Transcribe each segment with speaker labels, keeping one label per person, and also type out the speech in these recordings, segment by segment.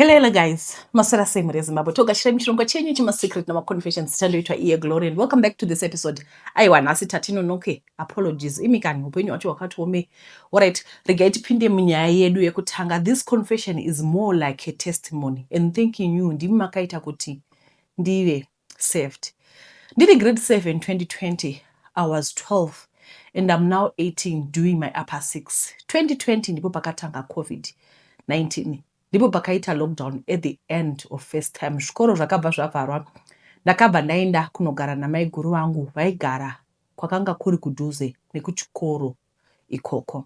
Speaker 1: Hello, hello guys. Maswera sei muri Zimbabwe. Togashira muchirongwa chenyu chema secret nama confessions chandoitwa iye Glory and welcome back to this episode. Aiwa nhasi tatinonoke. Apologies. Imi kani upenyu hwacho hwakati ome. Alright, regai tipinde munyaya yedu yekutanga. This confession is more like a testimony and thanking you ndimi makaita kuti ndive saved. Ndiri grade 7 2020. I was 12 and I'm now 18 doing my upper 6. 2020 ndipo pakatanga COVID-19. Ndipo pakaita lockdown at the end of first time. Zvikoro zvakabva zvavharwa. Ndakabva ndaenda kunogara namaiguru vangu vaigara kwakanga kuri kudhuze nekuchikoro ikoko.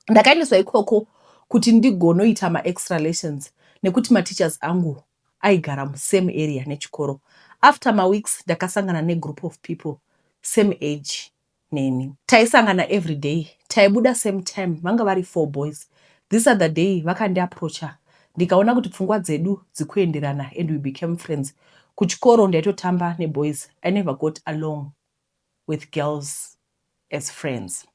Speaker 1: Ndakaendeswa ikoko kuti ndigonoita maextra lessons nekuti mateachers angu aigara musame area nechikoro. After maweeks ndakasangana negroup of people same age neni. Taisangana every day, taibuda same time, vanga vari four boys. This other day vakandiapproacha ndikaona kuti pfungwa dzedu dzikuenderana and we became friends. Kuchikoro ndaitotamba neboys. I never got along with girls as friends.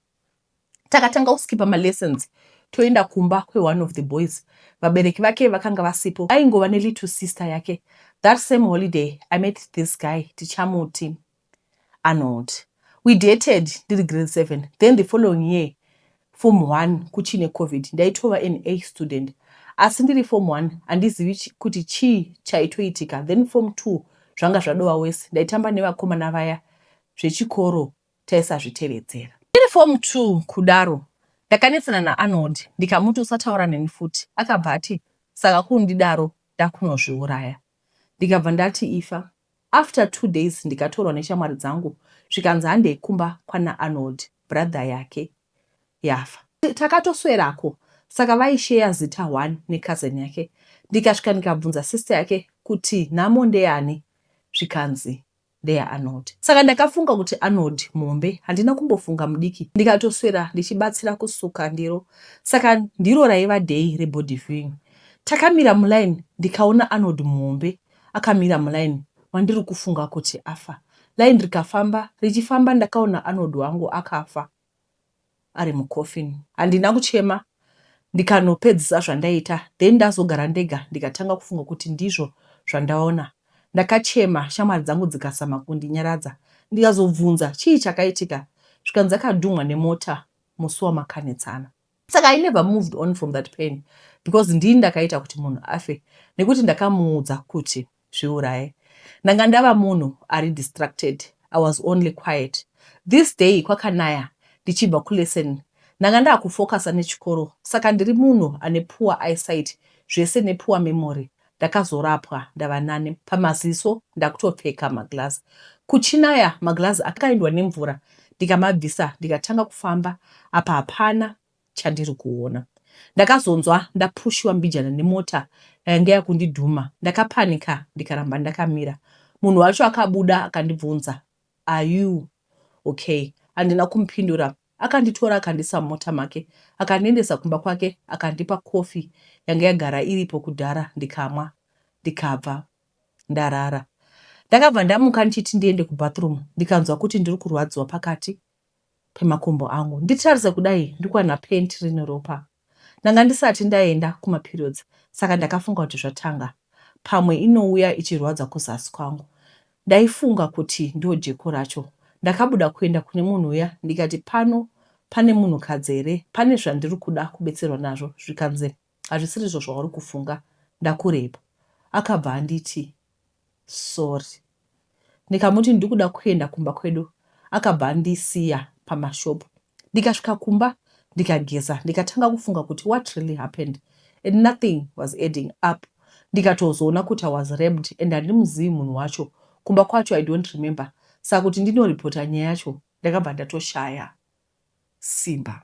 Speaker 1: Takatanga kuskipa malessons toenda kumba kweone of the boys. Vabereki vake vakanga vasipo, aingova nelittle sister yake. That same holiday I met this guy tichamuti Arnold. We dated ndiri grade 7. Then the following year form 1 kuchine COVID ndaitova an A student. Asi ndiri form 1 handizivi kuti chii chaitoitika. Then form 2 zvanga zvadova wese. Ndaitamba nevakomana vaya zvechikoro taisazvitevedzera. Ndiri form 2 kudaro ndakanetsana naArnold ndikamuti usataura neni futi. Akabva ati saka kundidaro ndakunozviuraya. Ndikabva ndati ifa. After 2 days ndikatorwa neshamwari dzangu zvikanzi handei kumba kwana Arnold brother yake yafa. Takatoswerako saka vaisheya zita 1 necousin yake. Ndikasvika ndikabvunza sister yake kuti nhamo ndeyani zvikanzi ndeyaArnold. Saka ndakafunga kuti Arnold muhombe handina kumbofunga mudiki. Ndikatoswera ndichibatsira kusuka ndiro. Saka ndiro raiva day rebody viewing. Takamira muline ndikaona Arnold muhombe akamira muline wandiri kufunga kuti afa. Line rikafamba richifamba ndakaona Arnold wangu akafa ari mucoffin. Handina kuchema ndikanopedzisa zvandaita then ndazogara ndega ndikatanga kufunga kuti ndizvo zvandaona. Ndakachema shamwari dzangu dzikazama kundinyaradza. Ndikazobvunza chii chakaitika zvikanzi akadhumwa nemota musi wamakanetsana. Saka I never moved on from that pain because ndini ndakaita kuti munhu afe nekuti ndakamuudza kuti zviuraye. Ndanga ndava munhu ari distracted. I was only quiet. This day kwakanaya ndichibva kulesson ndanga ndakufokasa nechikoro saka ndiri munhu ane poor eyesight zvese nepoor memory. Ndakazorapwa ndava nane pamaziso ndakutopfeka maglass. Kuchinaya maglass akaendwa nemvura ndikamabvisa ndikatanga kufamba apa hapana chandiri kuona. Ndakazonzwa ndapushiwa mbijana nemota yanga yakundidhuma. Ndakapanika ndikaramba ndakamira. Munhu wacho akabuda akandibvunza are you okay? Handina kumupindura. Akanditora akandisa mumota make akandiendesa kumba kwake akandipa kofi yanga yagara iripo kudhara ndikamwa ndikabva ndarara. Ndakabva ndamuka ndichiti ndiende kubathroom ndikanzwa kuti ndiri kurwadziwa pakati pemakumbo angu. Nditarise kudai ndikuwana penti rine ropa. Ndanga ndisati ndaenda kumaperiods saka ndakafunga kuti zvatanga. Pamwe inouya ichirwadza kuzasi kwangu. Ndaifunga kuti ndo jeko racho. Ndakabuda kuenda kune munhu uya ndikati pano pane munhukadzi here pane zvandiri kuda kubetserwa nazvo zvikanzi hazvisirizvo zvauri kufunga ndakurepa. Akabva anditi sorry. Ndikamuti ndikuda kuenda kumba kwedu akabva andisiya pamashopu. Ndikasvika kumba ndikageza ndikatanga kufunga kuti what really happened and nothing was adding up. Ndikatozoona kuti I was raped and handimuzivi munhu wacho. Kumba kwacho I don't remember. Saka kuti ndinoripota nyaya yacho ndakabva ndatoshaya simba.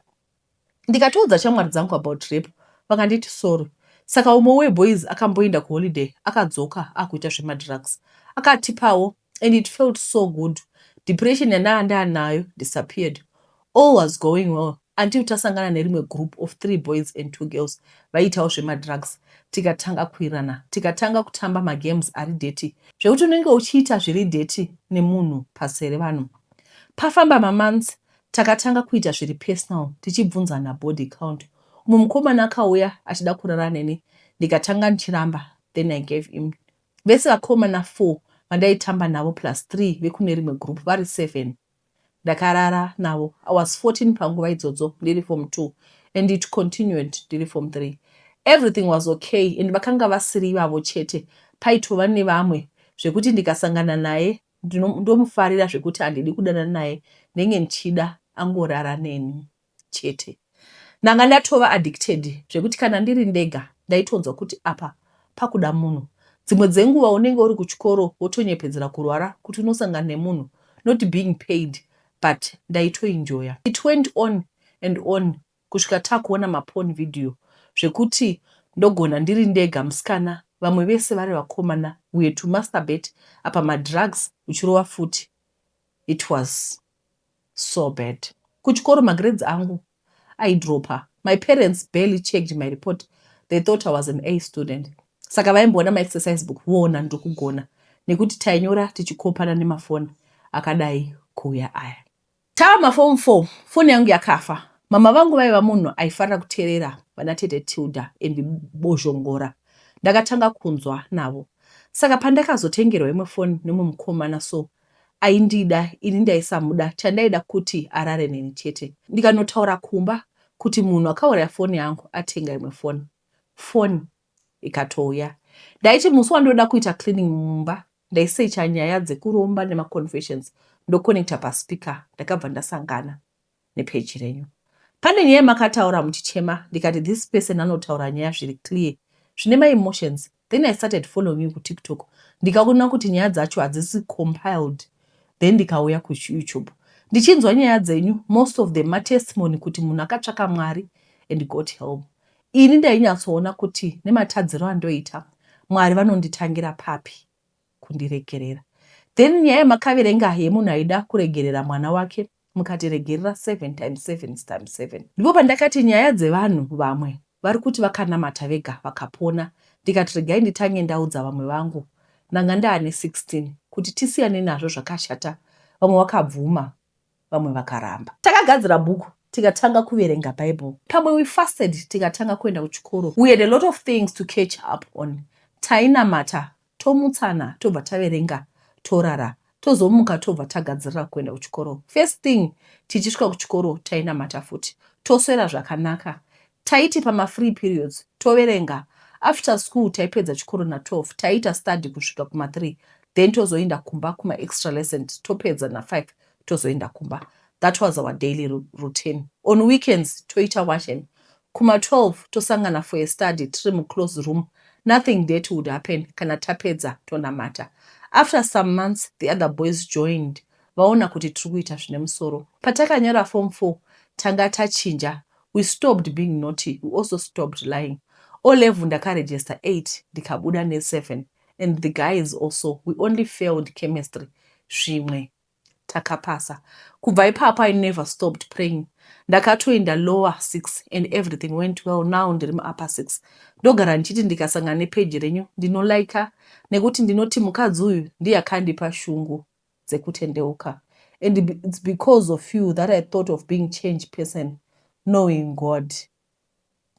Speaker 1: Ndikatoudza shamwari dzangu about rape vakanditi sorry. Saka umwe weboys akamboenda kuholiday akadzoka akuita zvemadrugs. Akatipawo and it felt so good. Depression yandanga ndaanayo disappeared. All was going well until tasangana nerimwe group of 3 boys and 2 girls vaiitawo zvemadrugs. Tikatanga kuwirirana tikatanga kutamba magames ari dirty zvekuti unenge uchiita zviri dirty nemunhu pasere vanhu. Pafamba mamonths takatanga kuita zviri personal tichibvunzana body count. Umwe mukomana akauya achida kurara neni. Ndikatanga ndichiramba, then I gave him. Vese vakomana 4 vandaitamba navo plus 3 vekune rimwe group, vari 7, ndakarara navo. I was 14 panguva idzodzo, ndiri form 2, and it continued ndiri form 3. Everything was okay and vakanga vasiri ivavo chete, paitova nevamwe, zvekuti ndikasangana naye ndomufarira zvekuti handidi kudanana naye, ndenge ndichida angorara neni chete. Ndanga ndatova addicted zvekuti kana ndiri ndega ndaitonzwa kuti apa pakuda munhu. Dzimwe dzenguva unenge uri kuchikoro wotonyepedzera kurwara kuti unosangana nemunhu, not being paid, but ndaitoenjoya. It went on and on kusvika takuona maporn video, zvekuti ndogona ndiri ndega musikana, vamwe vese vari vakomana. We had to masturbate, apa madrugs uchirova futi. It was so bad. Kuchikoro magrades angu aidropa. My parents barely checked my report. They thought I was an A student, saka vaimboona maexercise book voona ndiri kugona, nekuti tainyora tichikopana nemafoni akadai kuuya aya. Tava maform 4, foni yangu yakafa. Mama vangu vaiva munhu aifarira kuteerera vana Tete Tilda and Bozhongora. Ndakatanga kunzwa navo, saka pandakazotengerwa imwe foni nemumwe mukomana, so aindida, ini ndaisamuda. Chandaida kuti arare neni chete. Ndikanotaura kumba kuti munhu akauraya foni yangu atenga imwe foni. Foni ikatouya. Ndaiti musi wandoda kuita cleaning mumba, ndaisecha nyaya dzekuromba nemaconfessions, ndoconnecta paspeaker. Ndakabva ndasangana nepeji renyu. Pane nyaya yamakataura muchichema, ndikati this person anotaura nyaya zviri clear, zvine maemotions. Then I started following you kuTikTok, ndikaona kuti nyaya dzacho hadzisi compiled. Then ndikauya kuYouTube ndichinzwa nyaya dzenyu, most of them matestimony kuti munhu akatsvaka Mwari and got help. Ini ndainyatsoona kuti nematadziro andoita, Mwari vanonditangira papi kundiregerera? Then nyaya yamakaverenga yemunhu aida kuregerera mwana wake, mukati regerera 7 times 7 times 7, ndipo pandakati nyaya dzevanhu vamwe vari kuti vakanamata vega vakapona. Ndikati regai nditange ndaudza vamwe vangu, ndanga ndaane 16, kuti tisiyane nazvo zvakashata. Vamwe vakabvuma, vamwe vakaramba. Takagadzira bhuku, tikatanga kuverenga Bible pamwe. We fasted, tikatanga kuenda kuchikoro. We had a lot of things to catch up on. Tainamata, tomutsana, tobva taverenga, torara, tozomuka, tobva tagadzirira kuenda kuchikoro. First thing tichisvika kuchikoro tainamata futi, toswera zvakanaka. Taiti pamafree periods toverenga. After school taipedza chikoro na12, taiita study kusvika kuma3, then tozoenda kumba kumaextra lessons, topedza na5, tozoenda kumba. That was our daily routine. On weekends toita washen, kuma12 tosangana for a study tiri muclose room. Nothing dirty would happen. Kana tapedza tonamata. After some months the other boys joined, vaona kuti tiri kuita zvine musoro. Patakanyora form 4 tanga tachinja. We stopped being naughty. We also stopped lying. O level ndakaregister 8, ndikabuda ne7, and the guys also. We only failed chemistry, zvimwe takapasa. Kubva ipapo I never stopped praying. Ndakatoenda lower 6 and everything went well. Now ndiri muupper 6. Ndogara ndichiti ndikasangana nepeji renyu ndinolaika, nekuti ndinoti mukadzi uyu ndiye akandipa shungu dzekutendeuka, and it's because of you that I thought of being changed person, knowing God.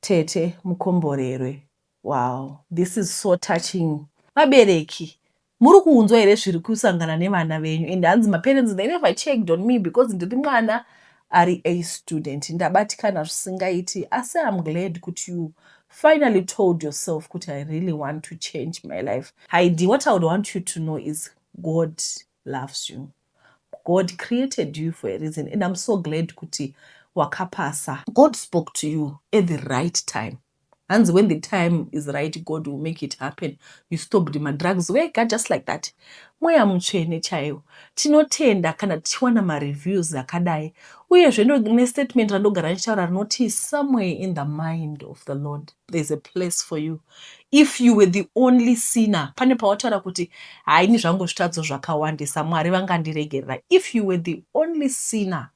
Speaker 1: Tete, mukomborerwe. Wow, this is so touching. Vabereki, muri kuunzwa here zviri kusangana nevana venyu? And hanzi maparents, they never checked on me because ndiri mwana ari a student. Ndabatikana zvisingaiti, asi I'm glad kuti you finally told yourself kuti I really want to change my life. Heidi, what I would want you to know is God loves you. God created you for a reason, and I'm so glad kuti wakapasa. God spoke to you at the right time. Hanzi when the time is right, God will make it happen. You stopped madrugs wega just like that. Mweya Mutsvene chaiwo. Tinotenda kana tichiwana mareviews akadai. Uyezve nestatement randogara ndichitaura rinoti somewhere in the mind of the Lord there's a place for you. If you were the only sinner, pane pawataura kuti haini zvangu zvitadzo zvakawandisa, Mwari vangandiregerera. If you were the only sinner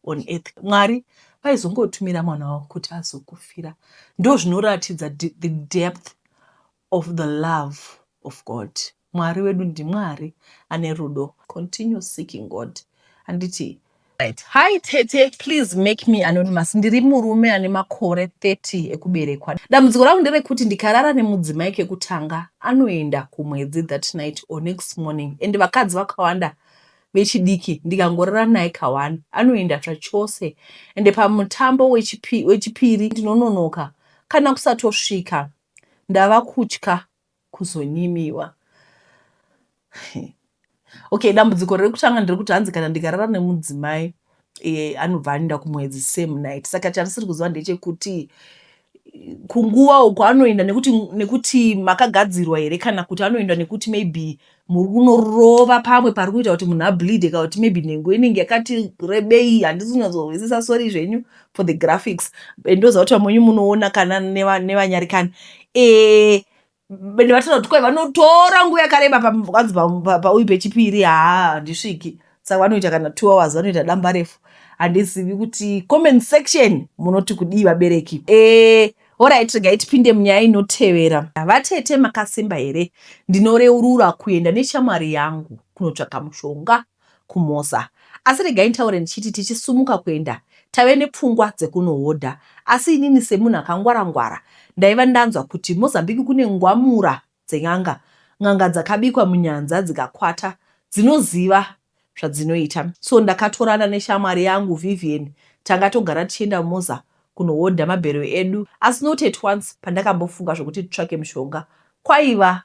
Speaker 1: on earth, Mwari vaizongotumira mwana wavo kuti azokufira. Ndo zvinoratidza the depth of the love of God. Mwari wedu ndiMwari ane rudo. Continue seeking God, handiti? Right. Hi tete, please make me anonymous. Ndiri murume ane makore 30 ekuberekwa. Dambudziko rangu nderekuti ndikarara nemudzimai kekutanga anoenda kumwedzi that night or next morning and vakadzi vakawanda vechidiki ndikangorara naye ka1 anoenda zvachose ende pamutambo wechipiri ndinononoka kana kusatosvika ndava kutya kuzonyimiwa. Okay, dambudziko riri kutanga ndiri kuti hanzi kana ndikarara nemudzimai e, anobva anoenda kumwedzi same night. Saka chandisiri kuziva ndechekuti kunguva uko anoenda nekuti, nekuti makagadzirwa here kana kuti anoenda nekuti maybe muri kunorova pamwe pari kuita kuti munhu ableede kana kuti maybe nhengo inenge yakati rebei. Handisi kunyatsonzwisisa, sorry zvenyu for the graphics. Ndoziva kuti vamwe wenyu munoona kana nevanyarikani e, vataura kuti kwai vanotora nguva yakareba kwanzi pauyu pechipiri haa handisviki, saka vanoita kana 2 hours, vanoita damba refu. Handizivi kuti comment section munoti kudii vabereki. Alright, regai tipinde munyaya inotevera. Vatete, makasimba here? Ndinoreurura kuenda neshamwari yangu kunotsvaka mushonga kuMoza, asi regai nditaure ndichiti tichisumuka kuenda taive nepfungwa dzekunohodha, asi inini semunhu akangwara-ngwara ndaiva ndanzwa kuti Mozambique kune ngwamura dzen'anga, n'anga dzakabikwa munyanza dzikakwata, dzinoziva zvadzinoita. So ndakatorana neshamwari yangu Vivian, tanga togara tichienda Moza kunohodha mabhero edu, asi not at once pandakambofunga zvokuti titsvake mushonga. Kwaiva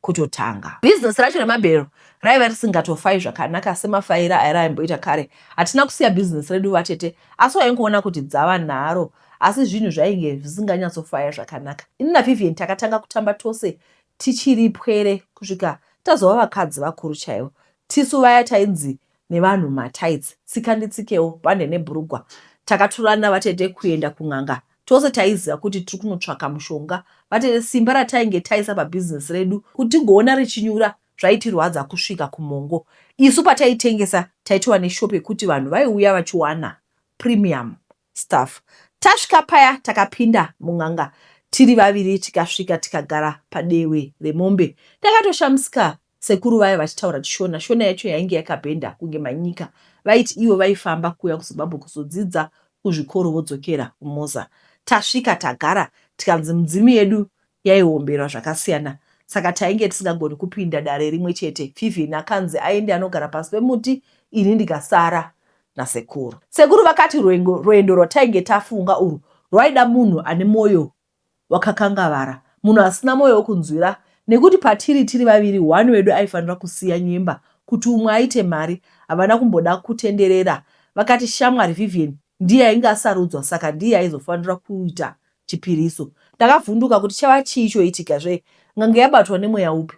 Speaker 1: kutotanga bhizinesi racho remabhero raiva risingatofai zvakanaka semafaira airaimboita kare. Hatina kusiya bhizinesi redu vatete, asi waingoona kuti dzava nharo, asi zvinhu zvainge zvisinganyatsofaya zvakanaka. Ini naVivian takatanga kutamba tose tichiri pwere kusvika tazova vakadzi vakuru chaivo. Tisu vaya tainzi nevanhu matights, tsika nditsikewo, bhande nebhurugwa. Takatorana vatete kuenda kun'anga tose. Taiziva kuti tiri kunotsvaka mushonga vatete. Simba ratainge taisa pabhizinesi redu kuti tigoona richinyura zvaitirwadza kusvika kumongo. Isu pataitengesa taitova neshopu yekuti vanhu vaiuya vachiwana premium stuff. Tasvika paya takapinda mun'anga tiri vaviri, tikasvika tikagara padewe remombe. Ndakatoshamisika sekuru vaya vachitaura chiShona, Shona yacho yainge yakabhenda kunge manyika. Vaiti ivo vaifamba kuuya kuZimbabwe kuzodzidza kuzvikoro vodzokera kuMoza. Tasvika tagara, tikanzi mudzimu yedu yaiomberwa zvakasiyana, saka tainge tisingagoni kupinda dare rimwe chete. Vivian akanzi aende anogara pasi pemuti, ini ndikasara nasekuru. Sekuru vakati rwendo rwatainge tafunga urwu rwaida munhu ane mwoyo wakakangavara, munhu asina mwoyo wekunzwira, nekuti patiri tiri vaviri one wedu aifanira kusiya nyemba kuti umwe aite mari. Havana kumboda kutenderera, vakati shamwari Vivian ndiye ainge asarudzwa, saka ndiye aizofanira kuita chipiriso. Ndakavhunduka kuti chava chii choitika zve, ngange yabatwa nemweya upi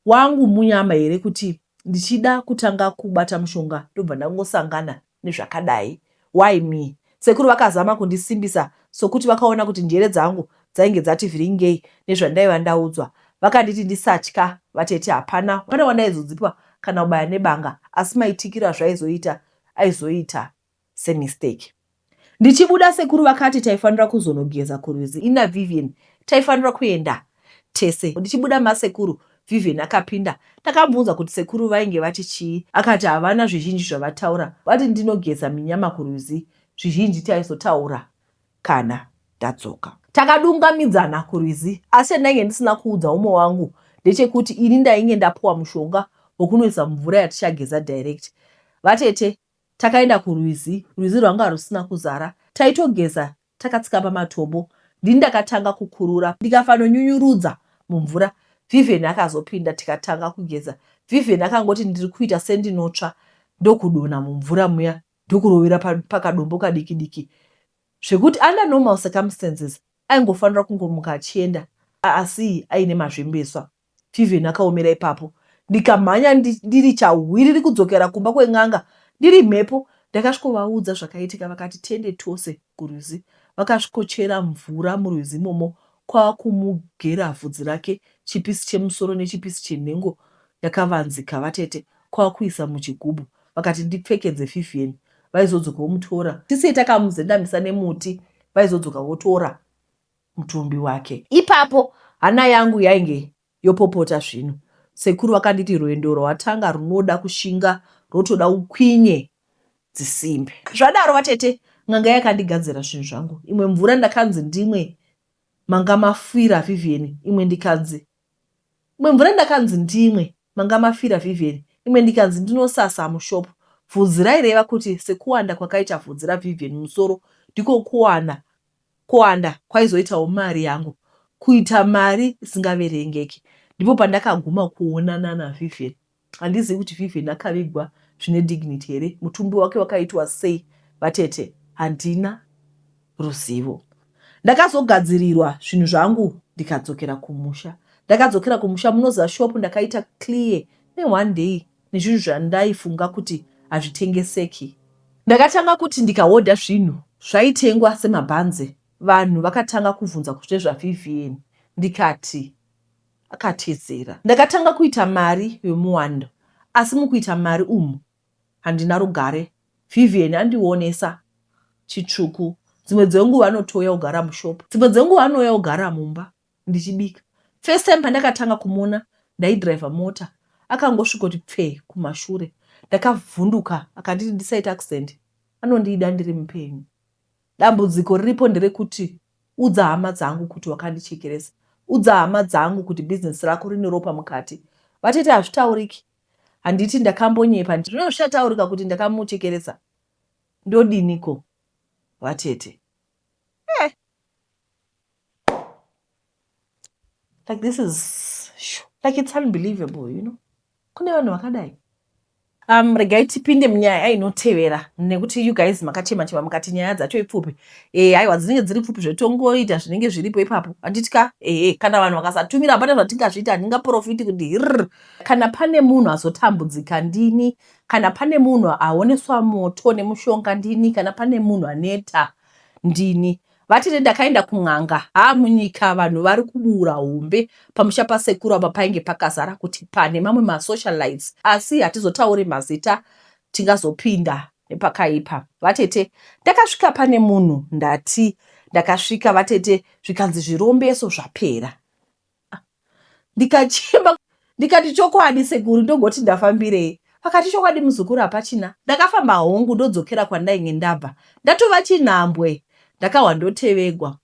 Speaker 1: wangu munyama here kuti ndichida kutanga kubata mushonga ndobva ndangosangana nezvakadai? Why me? Sekuru vakazama kundisimbisa sokuti vakaona kuti njere dzangu dzainge dzati vhiringei nezvandaiva ndaudzwa. Vakanditi ndisatya vatete, hapana hapana wandaizodzipwa kana kubaya nebanga, asi maitikiro azvaizoita aizoita semistake. Ndichibuda sekuru vakati taifanira kuzonogeza kurwizi, ini naVivian taifanira kuenda tese. Ndichibuda masekuru, Vivian akapinda. Ndakamubvunza kuti sekuru vainge vati chii, akati havana zvizhinji zvavataura, vati ndinogeza minyama kurwizi, zvizhinji taizotaura kana ndadzoka. Takadungamidzana kurwizi, asi chandainge ndisina kuudza umwe wangu ndechekuti ini ndainge ndapuwa mushonga wekunoisa mvura yatichageza direct. Vatete, takaenda kurwizi, rwizi rwanga rusina kuzara, taitogeza takatsika pamatombo. Ndini ndakatanga kukurura ndikafanonyunyurudza mumvura. Vivian akazopinda tikatanga kugeza. Vivian akangoti ndiri kuita sendinotsva ndokudonha mumvura muya ndokurovera pakadombo kadiki diki zvekuti under normal circumstances aingofanira kungomuka achienda, asi aine mazvimbiswa. Vivian akaomera ipapo, ndikamhanya ndiri chahwiriri kudzokera kumba kwen'anga ndiri mhepo. Ndakasvikovaudza zvakaitika, vakati tiende tose kurwizi. Vakasvikochera mvura murwizi imomo kwakumugera vhudzi rake chipisi chemusoro nechipisi chenhengo yakavanzika vatete, kwakuisa muchigubhu. Vakati ndipfekedze Vivian, vaizodzoka vomutora. Tisiye takamuzendamisa nemuti, vaizodzoka votora mutumbi wake. Ipapo hana yangu yainge yopopota zvino. Sekuru vakanditi rwendo rwatanga runoda kushinga, rwotoda ukwinye. dzisimbe. Zvadaro vatete n'anga yakandigadzira zvinhu zvangu. Imwe mvura ndakanzi ndimwe manga mafira Vivian imwe ndikanzi imwe mvura ndakanzi ndimwe manga mafira Vivian imwe ndikanzi ndinosasa mushop. Bvudzi raireva kuti sekuwanda kwakaita vhudzi raVivian musoro ndiko kuwana kuwanda kwaizoitawo mari yangu kuita mari isingaverengeki. Ndipo pandakaguma kuonana naVivian. Handizivi kuti Vivian akavigwa zvine dignity here, mutumbi wake wakaitwa sei vatete, handina ruzivo. Ndakazogadzirirwa zvinhu zvangu ndikadzokera kumusha. Ndakadzokera kumusha munoziva shop ndakaita clear ne one day nezvinhu zvandaifunga kuti hazvitengeseki. Ndakatanga kuti ndikahodha zvinhu zvaitengwa semabhanzi vanhu vakatanga kuvhunza nezvaVivian ndikati akatizira. Ndakatanga kuita mari yomuwando asi mukuita mari umu handina rugare. Vivian andionesa chitsvuku. Dzimwe dzenguva anotouya ogara mushop. Dzimwe dzenguva anouya ogara mumba ndichibika. First time pandakatanga kumuona ndaidriver mota akangosvikoti pfee kumashure. Ndakavhunduka akanditi ndisaita accident anondida ndiri mupenyu. Dambudziko riripo nderekuti udza hama dzangu kuti wakandichekeresa. Udza hama dzangu kuti business rako rine ropa mukati. Vatete hazvitauriki. Handiti ndakambonyepa. Zvino zvichataurika kuti ndakamuchekeresa. Ndodiniko vatete? Eh. Like this is like it's unbelievable, you know. Kune vanhu vakadai. Um, regai tipinde munyaya inotevera nekuti you guys makachema chema mukati nyaya dzacho ipfupi e, haiwa dzinenge dziri pfupi zvetongoita zvinenge zviripo ipapo handiti ka ehe kana vanhu vakasatumira hapana zvatingazviita handingaprofiti kuti hirr kana pane munhu azotambudzika ndini kana pane munhu aoneswa moto nemushonga ndini kana pane munhu aneta ndini Vatete ndakaenda kun'anga haa munyika vanhu vari kubura hombe pamusha pasekuru apa painge pakazara kuti pa nemamwe masocialites asi hatizotauri mazita tingazopinda nepakaipa vatete ndakasvika pane munhu ndati ndakasvika vatete zvikanzi zvirombeso zvapera Ndikachema ndikati chokwadi sekuru ndogoti ndafambirei vakati chokwadi muzukuru hapachina. Ndakafamba hongu ndodzokera kwandainge ndabva ndatova chinhambwe ndakahwa ndotevegwa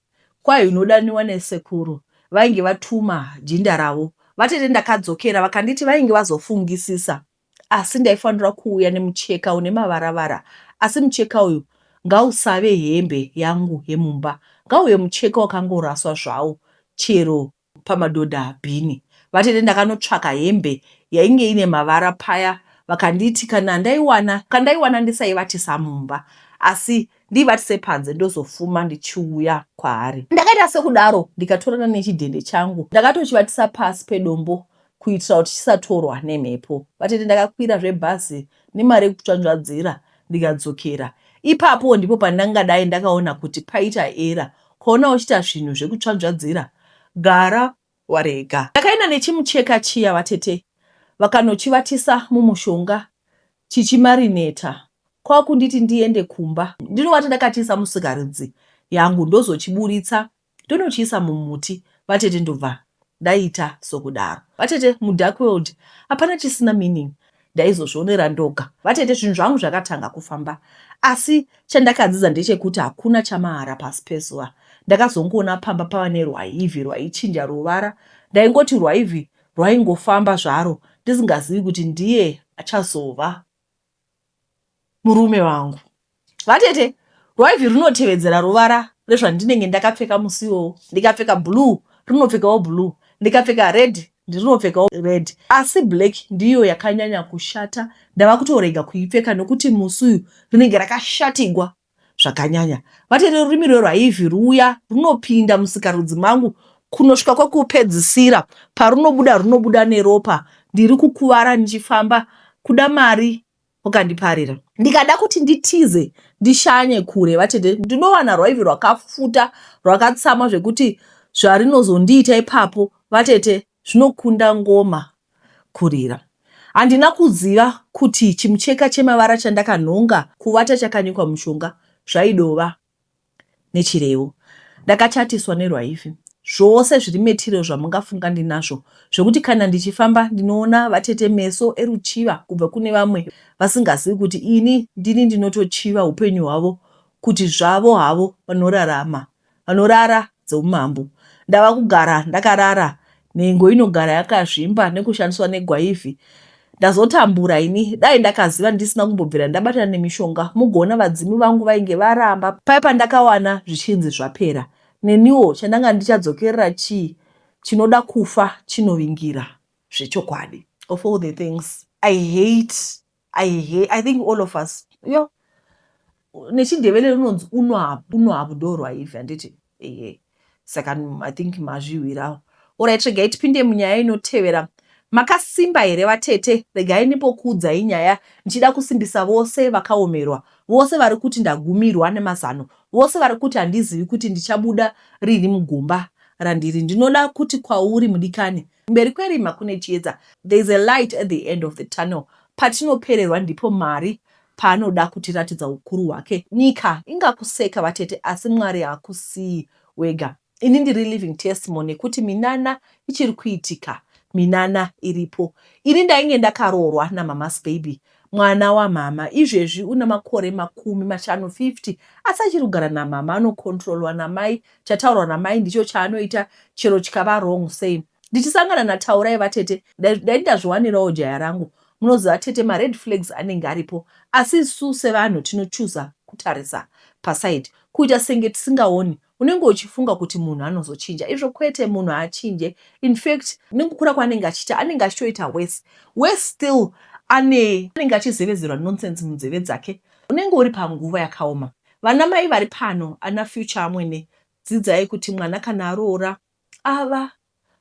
Speaker 1: kwahi unodaniwa nesekuru vainge vatuma jinda ravo vatete ndakadzokera vakanditi vainge vazofungisisa asi ndaifanira kuuya nemucheka une mavara vara asi mucheka uyu ngausave hembe yangu yemumba ngauve mucheka wakangoraswa zvawo chero pamadhodha bhini. Vatete ndakanotsvaka hembe yainge ine mavara paya vakanditi kana ndaiwana kandaiwana ndisaivatisa mumba asi ndiivatise panze ndozofuma ndichiuya kwaari. Ndakaita sekudaro ndikatorana nechidhende changu ndakatochivatisa pasi pedombo kuitira kuti chisatorwa nemhepo. Vatete ndakakwira zvebhazi nemari yekutsvanzvadzira ndikadzokera. Ipapo ndipo pandangadai ndakaona kuti paita error Ukaona uchiita zvinhu zvekutsvanzvadzira gara warega. Ndakaenda nechimucheka chiya vatete vakanochivatisa mumushonga chichimarineta kwakunditi ndiende kumba ndinovata ndakachiisa musikarudzi yangu ndozochiburitsa ndonochiisa mumuti vatete ndobva ndaita sokudaro. Vatete mudark world hapana chisina meaning ndaizozvionera ndoga. Vatete zvinhu zvangu zvakatanga kufamba asi chandakadzidza ndechekuti hakuna chamahara pasi pezuva. Ndakazongoona pamba pava nerwaivhi rwaichinja ruvara ndaingoti rwaivhi rwaingofamba zvaro ndisingazivi kuti ndiye achazova murume wangu. Vatete, rwaivhi runotevedzera ruvara rezvandinenge ndakapfeka musi iwowo. Ndikapfeka blue, rinopfekawo blue. Ndikapfeka red, ndinopfekawo red. Asi black ndiyo yakanyanya kushata, ndava kutorega kuipfeka nokuti musi uyu rinenge rakashatigwa zvakanyanya. Vatete, rurimi rwerwaivhi ruya runopinda musikarudzi mangu kunosvika kwekupedzisira. Parunobuda, runobuda neropa. Ndiri kukuvara ndichifamba, kuda mari kwakandiparira. Ndikada kuti nditize ndishanye kure vatete, ndinowana rwaivhi rwakafuta rwakatsamwa zvekuti zvarinozondiita ipapo vatete zvinokunda ngoma kurira. Handina kuziva kuti chimucheka chemavara chandakanhonga kuvata chakanyikwa mushonga zvaidova nechirevo. Ndakachatiswa nerwaivhi. Zvose zviri material zvamungafunga ndinazvo zvekuti kana ndichifamba ndinoona vatete meso eruchiva kubva kune vamwe vasingazivi kuti ini ndini ndinotochiva upenyu hwavo kuti zvavo havo vanorarama vanorara dzeumambo. Ndava kugara ndakarara nhengo inogara yakazvimba nekushandiswa negwaivhi. Ndazotambura ini dai ndakaziva ndisina kumbobvira ndabatana nemishonga mugoona vadzimu vangu vainge varamba paya pandakawana zvichinzi zvapera. Neniwo chandanga ndichadzokerera chii chinoda kufa chinovingira zvechokwadi. Of all the things I hate, I hate, I think all of us, yo nechindevele runonzi unwabu, unwabu ndo rwaivhi handiti? Ehe, saka I think mazvihwirawo. Alright, regai tipinde munyaya inotevera. Makasimba here vatete? Regai ndimbokuudzai nyaya ndichida kusimbisa vose vakaomerwa, vose vari kuti ndagumirwa nemazano, Vose vari kuti handizivi kuti ndichabuda rini mugomba randiri. Ndinoda kuti kwauri mudikani, mberi kwerima kune chiedza. There is a light at the end of the tunnel. Patinopererwa ndipo Mwari paanoda kutiratidza ukuru hwake. Nyika ingakuseka vatete asi Mwari haakusiyi wega. Ini ndiri living testimony yekuti minana ichiri kuitika, minana iripo. Ini ndainge ndakaroorwa namama's baby, mwana wamama. Izvezvi una makore 50, 50, asi achiri kugara namama, anocontrolwa namai. Chataurwa namai ndicho chaanoita chero chikava wrong sei. Ndichisangana naTaurai vatete, ndaiti ndazviwanirawo jaya rangu. Munoziva tete mared flags anenge aripo asi isu sevanhu tinochuza kutarisa paside, kuita senge tisingaoni. Unenge uchifunga kuti munhu anozochinja izvo kwete, munhu haachinje. In fact nekukura kwaanenge achiita anenge achitoita worse. Worse still ane anenge achizevezerwa nonsense munzeve dzake. Unenge uri panguva yakaoma. Vana mai vari pano ana future amwene dzidzai kuti mwana kana aroora ava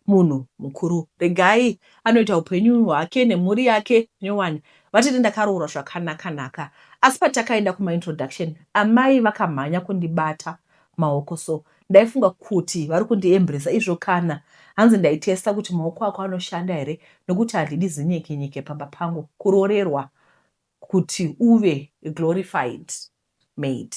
Speaker 1: munhu mukuru regai anoita upenyu hwake nemhuri yake nyowani. Vatete ndakaroorwa zvakanaka naka asi patakaenda kumaintroduction amai vakamhanya kundibata maoko so ndaifunga kuti vari kundiembresa izvo kana hanzi ndaitesta kuti maoko ako anoshanda here nokuti handidi zinyeke nyeke pamba pangu kuroorerwa kuti uve glorified maid.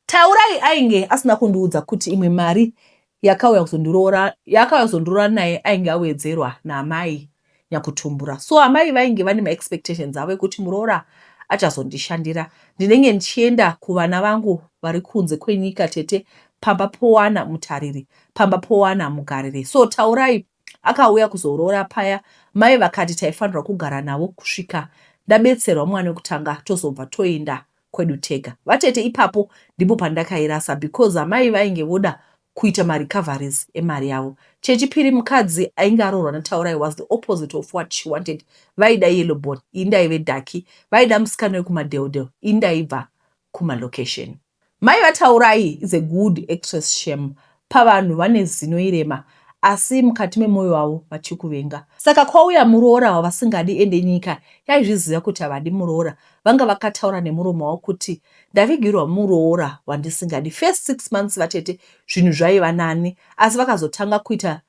Speaker 1: Taurai ainge asina kundiudza kuti imwe mari yakauya kuzondiroora yaakauya kuzondiroora naye ainge awedzerwa naamai nyakutumbura. So amai vainge vane maexpectations avo ekuti muroora achazondishandira. Ndinenge ndichienda kuvana vangu vari kunze kwenyika tete pamba powana mutariri, pamba powana mugariri. So Taurai akauya kuzoroora paya mai vakati taifanirwa kugara navo kusvika ndabetserwa mwana wekutanga tozobva toenda kwedu tega. Vatete ipapo ndipo pandakairasa because amai vainge voda kuita marecoveries emari yavo. Chechipiri mukadzi ainge aroorwa naTaurai was the opposite of what she wanted. Vaida yellow bone ini ndaive darky. Vaida musikana wekumadheldel ini ndaibva kumalocation. Mai vaTaurai is a good actress shame pavanhu vane zino irema asi mukati memoyo wavo vachikuvenga. Saka kwauya muroora wavasingadi ende nyika yaizviziva kuti havadi muroora vanga vakataura nemuromo wavo kuti ndavigirwa muroora wandisingadi. First 6 months vatete zvinhu zvaiva nani asi vakazotanga kuita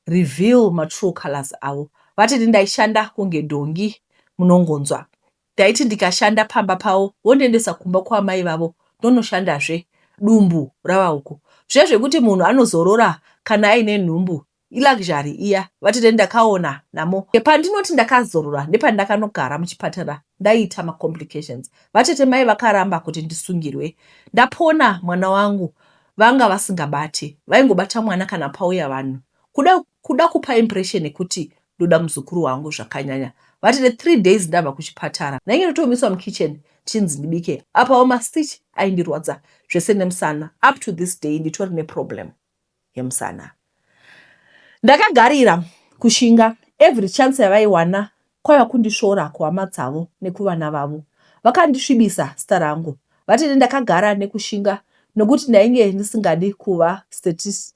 Speaker 1: reveal matrue colours avo. Vatete ndaishanda kunge dhongi munongonzwa. Ndaiti ndikashanda pamba pavo vondiendesa kumba kwaamai vavo ndonoshandazve dumbu rava uko. Zviya zvekuti munhu anozorora kana aine nhumbu iluxury iya vatete ndakaona namo. Pandinoti ndakazorora ndepandakanogara muchipatara ndaita macomplications. Vatete mai vakaramba kuti ndisungirwe. Ndapona mwana wangu vanga vasingabati vaingobata mwana kana pauya vanhu. Kuda kuda kupa impression yekuti ndoda muzukuru wangu zvakanyanya. Vatete 3 days ndabva kuchipatara ndainge ndotomiswa mukitchen ndichinzi ndibike apawo mastitch aindirwadza zvese nemusana up to this day nditori neproblem yemusana. Ndakagarira kushinga every chance yavaiwana kwaiva kundisvora kuhama dzavo nekuvana vavo. Vakandisvibisa zita rangu. Vatete ndakagara nekushinga nokuti ndainge ndisingadi kuva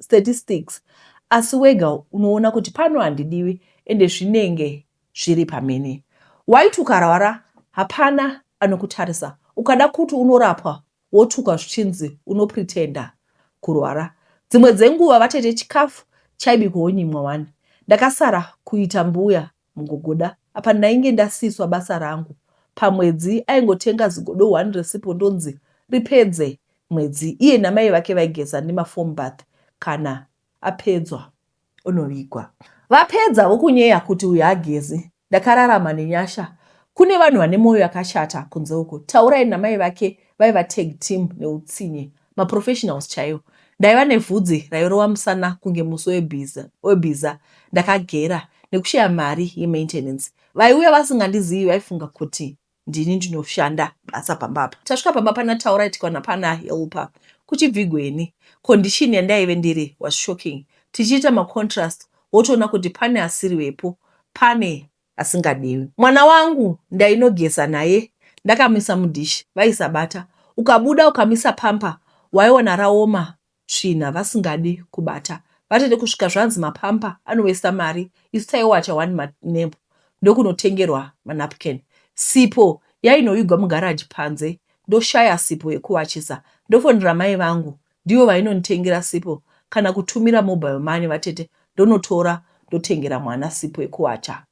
Speaker 1: statistics asi wega unoona kuti pano handidiwi ende zvinenge zviri pamhene. Waiti ukarwara hapana anokutarisa ukada kuti unorapwa wotukwa zvichinzi unopretender kurwara. Dzimwe dzenguva vatete chikafu chaibikwa wonyimwa wani. Ndakasara kuita mbuya mugogoda apa ndainge ndasiiswa basa rangu. Pamwedzi aingotenga zigodo one resipo ndonzi ripedze mwedzi. Iye namai vake vaigeza nemafoam bath kana. Apedzwa onovigwa. Vapedza vokunyeya kuti uyu hagezi. Ndakararama nenyasha. Kune vanhu vane moyo yakashata kunze uku. Taurai namai vake vaiva tag team neutsinye. Maprofessionals chaiwo. Ndaiva nevhudzi rairova musana kunge musi webhiza. Ndakagera nekushaya mari yemaintenance. Vaiuya vasingandizivi vaifunga kuti ndini ndinoshanda basa pamba apa. Tasvika pamba pana Taurai tikawana pana helper kuchibvigweni. Condition yandaive ndiri was shocking. Tichiita macontrast wotoona kuti pane asiri wepo, pane asingadiwi. Mwana wangu ndainogeza naye ndakamuisa mudish vaisabata. Ukabuda ukamisa pamper waiona raoma tsvina vasingadi kubata vatete kusvika zvanzi mapamper anowesta mari isu taiwacha one manap ndokunotengerwa manapkin. Sipo yainoigwa mugarage panze ndoshaya sipo yekuwachisa ndofonera mai vangu ndivo vainonditengera sipo kana kutumira mobile money vatete ndonotora ndotengera mwana sipo yekuwacha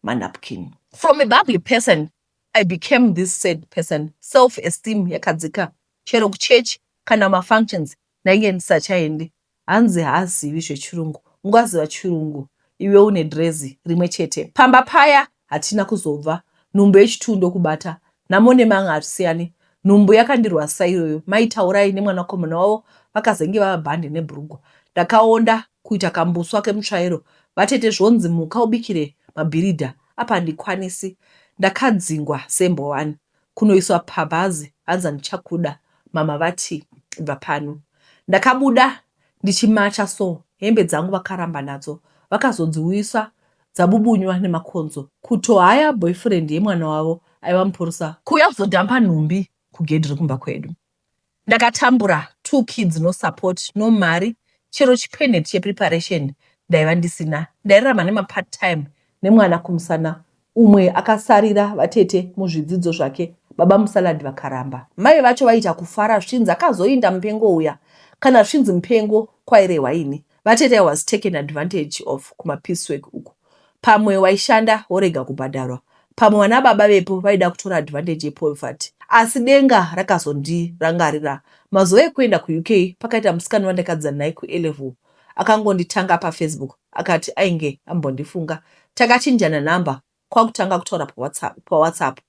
Speaker 1: manapkin. From a bubbly person I became this sad person self esteem yakadzika chero kuchurch kana mafunctions ndainge ndisachaendi hanzi haazivi zvechirungu ungaziva chirungu iwe une dhirezi rimwe chete pamba paya hatina kuzobva nhumbu yechituu ndokubata nhamo nemanga hazvisiyani nhumbu yakandirwadzisa iyoyo mai Taurai nemwanakomana wavo vakazenge vava bhande nebhurugwa ndakaonda kuita kambuswa kemutsvairo vatete zvonzi muka ubikire mabhiridha apa handikwanisi ndakadzingwa sembwa wani kunoiswa pabhazi hanzi handichakuda mama vati ibva pano. Ndakabuda ndichimacha so hembe dzangu vakaramba nadzo vakazodziuyisa dzabubunywa nemakonzo. Kutohaya boyfriend yemwana wavo aiva mupurisa kuuya kuzodhampa nhumbi kugedhi rekumba kwedu. Ndakatambura two kids no support no mari chero chipeneti chepreparation ndaiva ndisina. Ndairarama nemapart time nemwana kumusana umwe akasarira vatete muzvidzidzo zvake baba musalad vakaramba. Mai vacho vaiita kufara zvichinzi akazoinda mupengo uya kana zvichinzi mupengo kwairehwa ini. Vatete I was taken advantage of kumapiecework uku. Pamwe waishanda worega kubhadharwa. Pamwe vana baba vepo vaida kutora advantage yepoverty. Asi denga rakazondirangarira. Mazuva ekuenda kuUK pakaita musikana wandakadzidza naye kuA-level akangonditanga pafacebook akati ainge ambondifunga. Takachinjana number kwakutanga kutaura paWhatsApp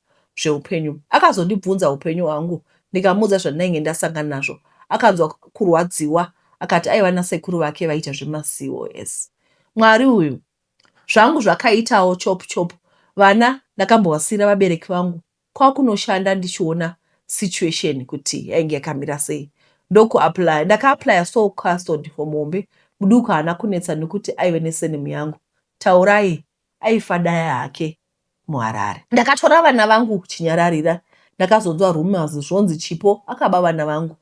Speaker 1: zveupenyu. Akazondibvunza upenyu hwangu ndikamuudza zvandainge ndasangana nazvo. Akanzwa kurwadziwa akati aiva nasekuru vake vaiita zvemaCOS. Mwari uyu. Zvangu zvakaitawo chop chop. Vana ndakambovasiira vabereki vangu kwakunoshanda ndichiona situation kuti yainge yakamira sei ndokuapplya. Ndakaapplya sole custody for muhombe muduku haana kunetsa nekuti aive nesurname yangu. Taurai aifadaya hake muHarare. Ndakatora vana vangu chinyararira ndakazonzwa rumours zvonzi Chipo akaba vana vangu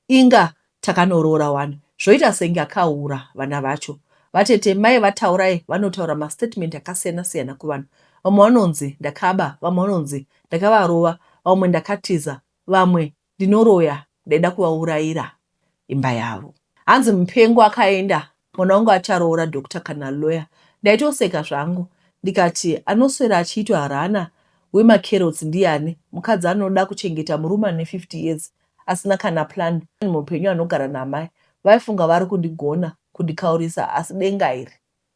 Speaker 1: inga takanoroora wani zvoita senge akahura vana vacho. Vatete mai vaTaurai vanotaura mastatement akasiyana siyana kuvanhu vamwe vanonzi ndakaba vamwe vanonzi ndakavarova vamwe ndakatiza vamwe Ndinoroya ndaida kuvaurayira imba yavo. Hanzi mupengo akaenda mwana wangu acharoora doctor kana lawyer. Ndaitoseka zvangu ndikati anoswera achiitwa runner wemacarrots ndiyani mukadzi anoda kuchengeta murume ane 50 years asina kana plan muupenyu anogara naamai vaifunga vari kundigona kundikaurisa asi denga iri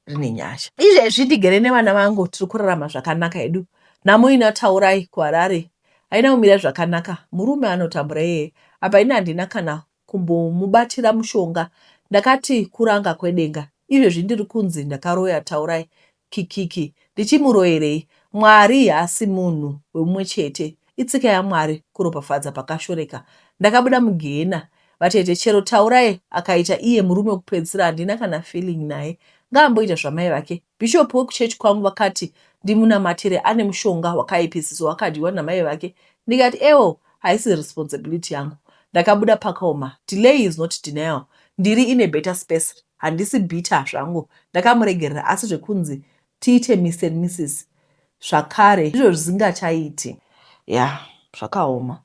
Speaker 1: rine nyasha. Izvezvi ndigere nevana vangu tiri kurarama zvakanaka hedu. Nhamo ina Taurai kuHarare haina kumira zvakanaka. Murume anotambura iyeye. Apa ini handina kana kumbomubatira mushonga. Ndakati kuranga kwedenga. Izvezvi ndiri kunzi ndakaroya Taurai kikiki. Ndichimuroyerei? Mwari haasi munhu wemumwe chete. Itsika yaMwari kuropafadza pakashoreka. Ndakabuda mugehena Vatete chero Taurai akaita iye murume wekupedzisira handina kana feeling naye. Ngaamboita zvamai vake. Bishop wekuchurch kwangu vakati ndimunamatire ane mushonga wakaipisisa wakadyiwa namai vake ndikati ewo haisi responsibility yangu. Ndakabuda pakaoma. Delay is not denial. Ndiri in a better space. Handisi bitter zvangu. Ndakamuregerera asi zvekunzi tiite Mister and Missus zvakare ndizvo zvisingachaiti. Yeah zvakaoma.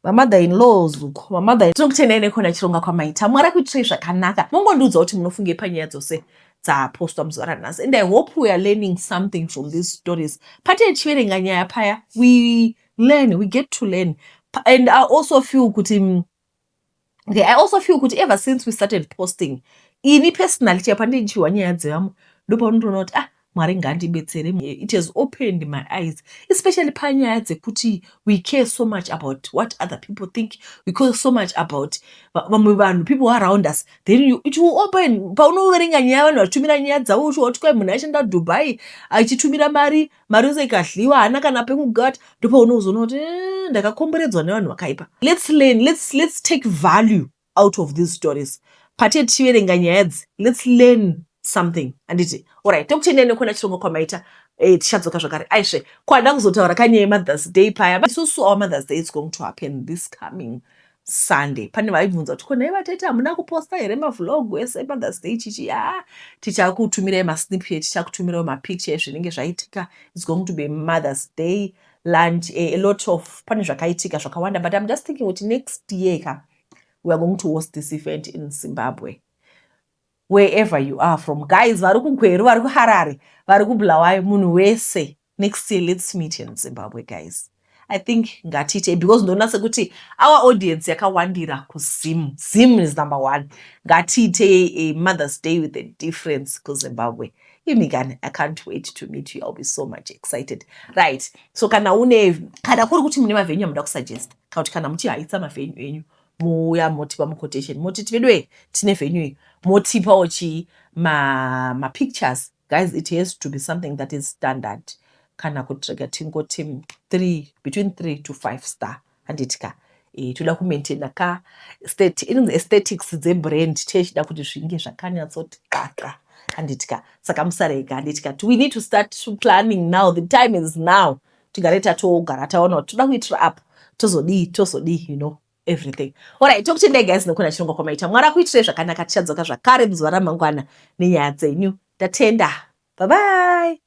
Speaker 1: Mamother in laws uko mamother tinokutendai nekuona chironga kwamaita mwari akuitirei zvakanaka mongondiudza kuti munofungei panyaya dzose dzapostwa muzuva ranhasi and I hope we are learning something from these stories patee tichiverenga nyaya paya we learn we get to learn and I also feel kuti okay, I also feel kuti ever since we started posting Ini personally, chaipa ndinchiwa nyaya dzevamwe, ndopaunotoona kuti, ah, Mwari ngandibetsere. It has opened my eyes, especially panyaya dzekuti we care so much about what other people think, we care so much about vamwe vanhu, people around us. Then it will open paunoverenga nyaya, vanhu vachitumira nyaya dzavo, uchiwa kuti kwai munhu aishanda Dubai achitumira mari, mari yose ikadliwa, haana kana pekugata. Ndopaunozoona kuti ndakakomberedzwa nevanhu vakaipa. Let's learn, let's take value out of these stories. Pate tichiverenga nyaya idzi, let's learn something, handiti? Alright, tokutendai nekuona chirongwa kwamaita. Tichadzoka zvakare. Aisve kwada kuzotaura kanyaya yeMother's Day paya. Isusu, our Mother's Day is going to happen this coming Sunday. Pane vaibvunza kuti, "Ko nhai vatete, hamuna kuposta here mavlog ese Mother's Day?" Chichi a tichakutumirai masnippet, tichakutumirai mapicture ezvinenge zvaitika. It's going to be Mother's Day lunch, a lot of, pane zvakaitika zvakawanda. But I'm just thinking kuti next year ka, we are going to host this event in Zimbabwe. Wherever you are from, guys, vari kuGweru, vari kuHarare, vari kuBulawayo, munhu wese, next year let's meet in Zimbabwe, guys. I think ngatiite, because ndoona sekuti our audience yakawandira kuZim. Zim is number one. Ngatiite a Mother's Day with a difference kuZimbabwe. Imi kani, I can't wait to meet you. I'll be so much excited. Right, so kana une, kana kuri kuti mune mavenue amuda kusuggest, kana kuti kana muchihaisa mavenue enyu, muuya motipa muquotation, moti, "Tivedwe tine venue iyi," motipawo chii, mapictures. Guys, it has to be something that is standard, kana kuti rega tingoti three, between 3 to 5 star, handiti ka? Toda kumaintaina ka inonzi aesthetics dzebrand, tichida kuti zvinge zvakanyatsoti qaqa, handiti ka? Saka musarega, handiti ka? We need to start planning now. The time is now. Tigare tatogara taona kuti toda kuitira apo, tozodii, tozodii, everything. Alright, tokutendai guys nekuona chirongwa kwamaita. Mwari akuitirai zvakanaka. Tichadzoka zvakare muzuva ramangwana nenyaya dzenyu. Ndatenda, bye bye.